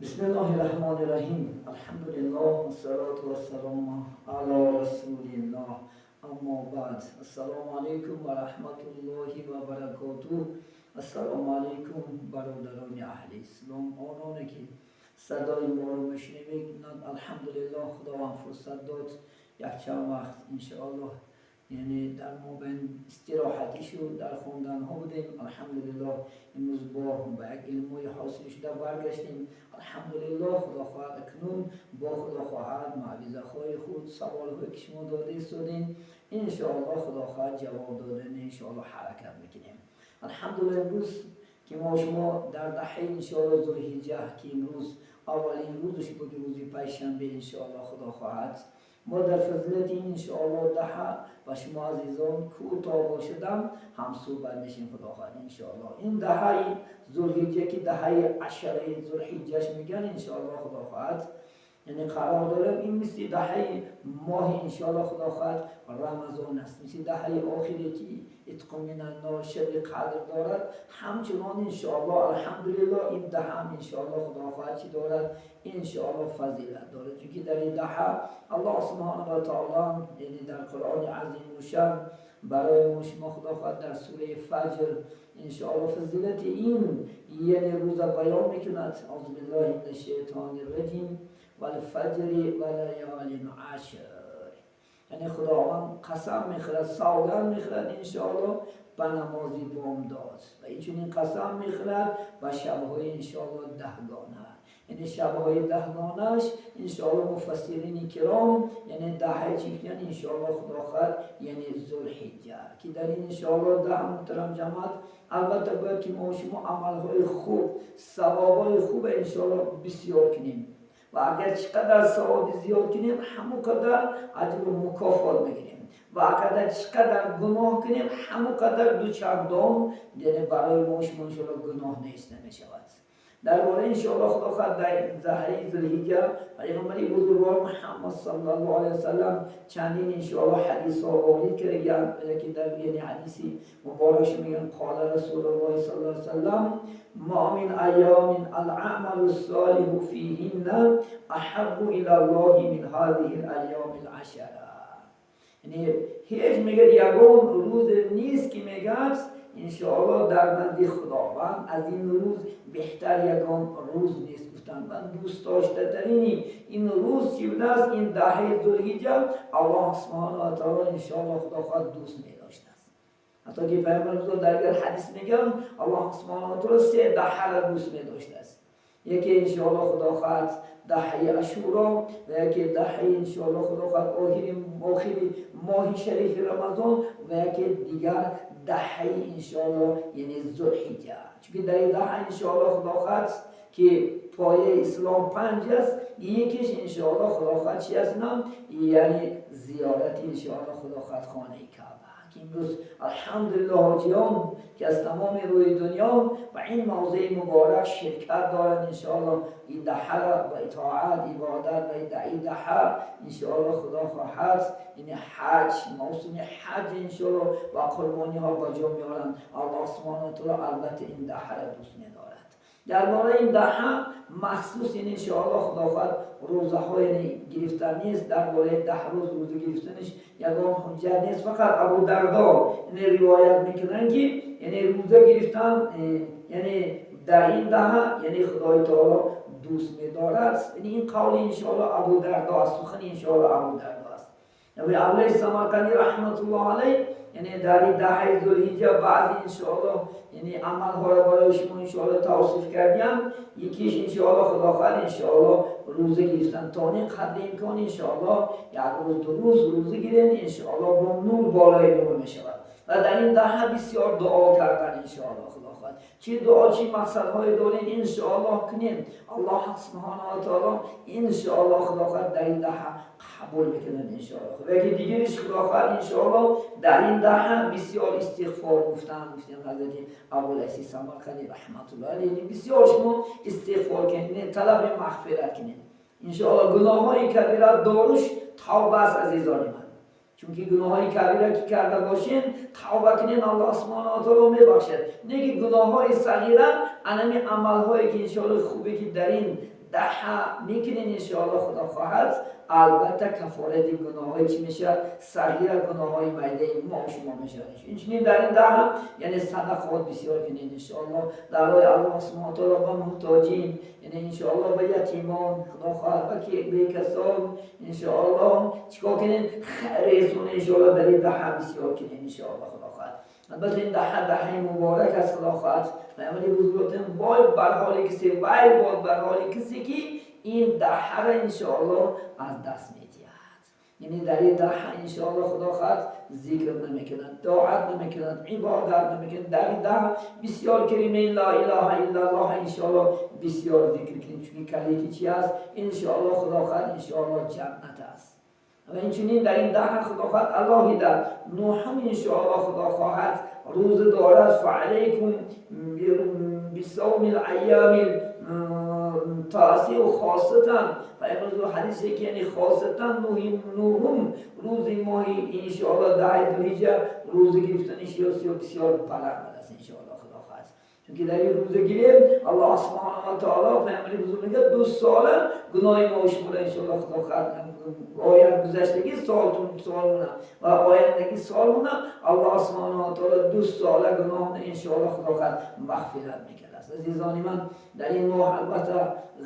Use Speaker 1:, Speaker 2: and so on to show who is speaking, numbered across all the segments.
Speaker 1: بسم الله الرحمن الرحیم. الحمد لله والصلاة والسلام على رسول الله. اما بعد، السلام علیکم و رحمت الله و برکاته. السلام علیکم برادران اهل اسلام، آنانی که صدای ما رو میشنوید. الحمدلله، خداوند فرصت داد یک چند وقت انشاءالله، یعنی در مابین استراحتی شد، در خوندن ها بودیم. الحمدلله، امروز با یک علمای حاصل شده برگشتیم. الحمدلله، خدا خواهد اکنون با خدا خواهد موعظه های خود، سوال های که شما داده ایستادین، انشاءالله خدا خواهد جواب دادن انشاءالله حرکت میکنیم. الحمدلله، امروز که ما شما در دهه انشاءالله ذوالحجه که امروز اولین روزش بود، روزی پنجشنبه، انشاءالله خدا خواهد ما در فضیلت این انشاءالله دهه و شما عزیزان کوتاه باشدم هم صحبت میشیم خدا خواهد انشاءالله. این دهه ذوالحجه که دهه عشره ذوالحجهش میگن، انشاءالله خدا خواهد یعنی قرار دارم این مثل دهه ماه انشاءالله خدا خواهد رمضان است، مثل دهه آخری که عتق من النار، شب قدر دارد. همچنان انشاءالله الحمدلله این دهه هم انشاءالله خدا خواهد چی دارد؟ انشاءالله فضیلت دارد، چون در این دهه الله سبحانه و تعالی یعنی در قرآن عظیم الشان برای ما شما خدا خواهد در سوره فجر انشاءالله فضیلت این یعنی روز بیان میکند. اعوذ بالله من الشیطان الرجیم. والفجر ولیال عشر. یعنی خداوند قسم میخورد، سوگند میخورد انشاءالله به نماز بامداد و اینچنین قسم میخورد به شبهای انشاءالله دهگانه. یعنی شبهای دهگانش انشاءالله مفسرین کرام یعنی دهه چی یعنی انشاءالله خدا خواهد یعنی ذوالحجه که در این انشاءالله ده، محترم جماعت، البته باید که ما شما عملهای خوب، ثوابهای خوب انشاءالله بسیار کنیم و اگر چقدر ثواب زیاد کنیم، همون قدر اجر و مکافات میگیریم و اگر چقدر گناه کنیم، همون قدر دو چندان یعنی برای ما شما انشاءالله گناه نیست نمیشود. درباره انشاءالله خدا خواهد در دهه ذوالحجه پیغمبر بزرگوار محمد صلی الله علیه وسلم چندین انشاءالله حدیث ها وارد کردن که در یعنی حدیثی مبارک میگن: قال رسول الله صلی الله علیه وسلم: ما من ایام العمل الصالح فیهن احب الى الله من هذه الایام العشره. یعنی هیچ میگه یگان روز نیست که میگه انشاءالله در نزد خداوند از این روز بهتر یگان روز نیست. گفتن من دوست داشته ترینی این روز چی بوده است؟ این دهه ذوالحجه الله سبحانه و تعالی انشاءالله خدا خواهد دوست می داشته است. حتی که پیامبر در دیگر حدیث میگن الله سبحانه و تعالی سه دهه را دوست می داشته است: یکی انشاءالله خدا خواهد دهه عاشورا و یکی دهه انشاءالله خدا خواهد آخری ماه شریف رمضان و یکی دیگر دهه انشاءالله یعنی ذوالحجه، چون در این دهه انشاءالله خدا خواهد که پایه اسلام پنج است، یکیش انشاءالله خدا خواهد چی است؟ نام یعنی زیارت انشاءالله خدا خواهد خانه کعبه که امروز الحمدلله حاجیان که از تمام روی دنیا و این موضع مبارک شرکت دارند، انشاءالله این دهه را با اطاعت، عبادت و این دهه انشاءالله خدا خواهد یعنی حج، موسم حج انشاءالله و قربانی ها با جا میارند. الله سبحانه و تعالی البته این دهه را دوست می‌دارد. درباره این دهه مخصوص این انشاءالله خدا خواهد روزه های گرفتن نیست. درباره 10 روز روزه گرفتنش یگان حجت نیست. فقط ابو دردا یعنی روایت میکنن که یعنی روزه گرفتن یعنی در این دهه یعنی خدای تعالی دوست می‌دارد. یعنی این قول انشاءالله ابو دردا است، سخن انشاءالله ابو دردا است. ابو عبدالله سمرقندی رحمت الله علیه یعنی در این دهه ذوالحجه بعضی انشاءالله یعنی عملها را برای شما انشاءالله توصیف کردیم. یکیش انشاءالله خدا خواهد انشاءالله روزه گرفتن تا این قدر امکان، انشاءالله یک روز، دو روز روزه گیرین، انشاءالله با نور بالای نور می شود و در این دهه بسیار دعا کردن. انشاءالله خدا خواهد چی دعا، چی مقصدهای دارین، انشاءالله کنین، الله سبحانه و تعالی انشاءالله خدا خواهد در این دهه قبول میکنن انشاءالله. و یکی دیگرش خدا خواهد انشاءالله در این دهه بسیار استغفار گفتن. گفتن حضرت ابوالعیسی سمرقندی رحمت الله علیه، یعنی بسیار شما استغفار کنین، طلب مغفرت کنین. انشاءالله گناه های کبیره داروش توبه است عزیزان من، چون که گناه های کبیره که کرده باشین، توبه کنین، الله سبحانه و تعالی میبخشد. نه که گناه های صغیره، انمی عمل هایی که انشاءالله خوبه که در این دهه ده میکنین انشاءالله خدا خواهد البته کفاره گناه‌های چی میشه؟ صغیر گناه‌های میده ما و شما میشه. اینچنین در این ده هم یعنی صدقات بسیار کنین انشاءالله در راه الله سبحانه و تعالی به محتاجین، یعنی انشاءالله به یتیمان خدا خواهد به بیکسان انشاءالله چیکار کنین؟ خیر انشاءالله در این ده هم بسیار کنین انشاءالله خدا خواهد. البته این ده دهه مبارک است خدا خواهد. پیامبر بزرگترین وای بر حال کسی، وای باد بر حال کسی که این دهه را انشاءالله از دست میدهد. یعنی در این دهه انشاءالله خدا خواهد ذکر نمیکند، طاعت نمیکند، عبادت نمیکند. در این دهه بسیار کلمه لا اله الا الله انشاءالله بسیار ذکر کنیم، چون کلمه چی است؟ انشاءالله خدا خواهد انشاءالله جنت است. و اینچنین در این دهه خدا خواهد الله در نهم انشاءالله خدا خواهد روز دارد. فعلیکم بصوم الایام تاسع خاصتا و امروز حدیثی که یعنی خاصتا نهم روز ماه انشاءالله ده ذوالحجه روز گرفتنش بسیار بلند است انشاءالله خدا خواهد. چون که در این روزه گیریم الله سبحانه و تعالی پیامبر بزرگ میگه 2 ساله گناه ما و شما را انشاءالله خدا خواهد آید گذشتگی سالمونه و آیندگی سالمونه الله سبحانه و تعالی 2 ساله گناه انشاءالله خدا خواهد مغفرت میکرد. عزیزان من در این ماه البته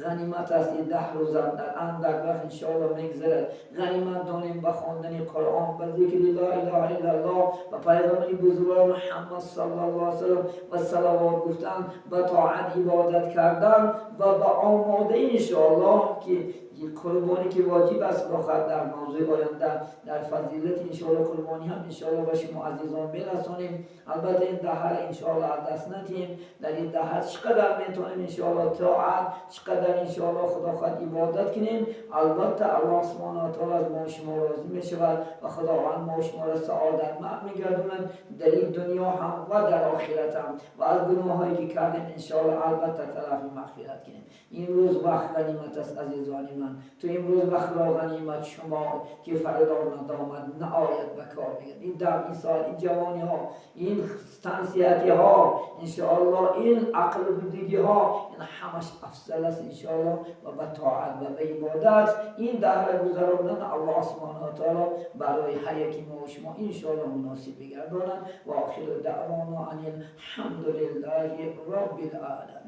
Speaker 1: غنیمت است، این 10 روز در اندک وقت انشاءالله میگذرد. غنیمت دانیم به خواندن قرآن، به ذکر لا اله الا الله و پیغمبر بزرگ محمد صلی الله علیه وسلم و صلوات گفتن، به طاعت عبادت کردن و به آماده انشاءالله که قربانی که واجب است خدا در موضوع آینده در فضیلت انشاءالله قربانی هم انشاءالله به شما عزیزان برسانیم. البته این دهه انشاءالله از دست ندیم. در این دهه چقدر میتونیم انشاءالله طاعت، چقدر انشاءالله خدا خواهد عبادت کنیم، البته الله سبحانه و تعالی از ما شما راضی میشود و خداوند ما شما را سعادتمند میگرداند در این دنیا هم و در آخرت هم، و از گناهایی که کردیم انشاءالله البته طلب مغفرت کنیم. این روز وقت غنیمت است عزیزان من. تو امروز وقت را غنیمت شما که فردا ندامت نآید به کار میگرد. این دم، این سال، این جوانی ها، این تنصیحتی ها انشاءالله، این عقل بودگی ها، این همش افضل است انشاءالله و به طاعت و به عبادت این دهر گذراندن الله سبحانه و تعالی برای هر یکی ما و شما انشاءالله مناسب بگرداند. و آخر دعوانا ان الحمد لله رب العالمین.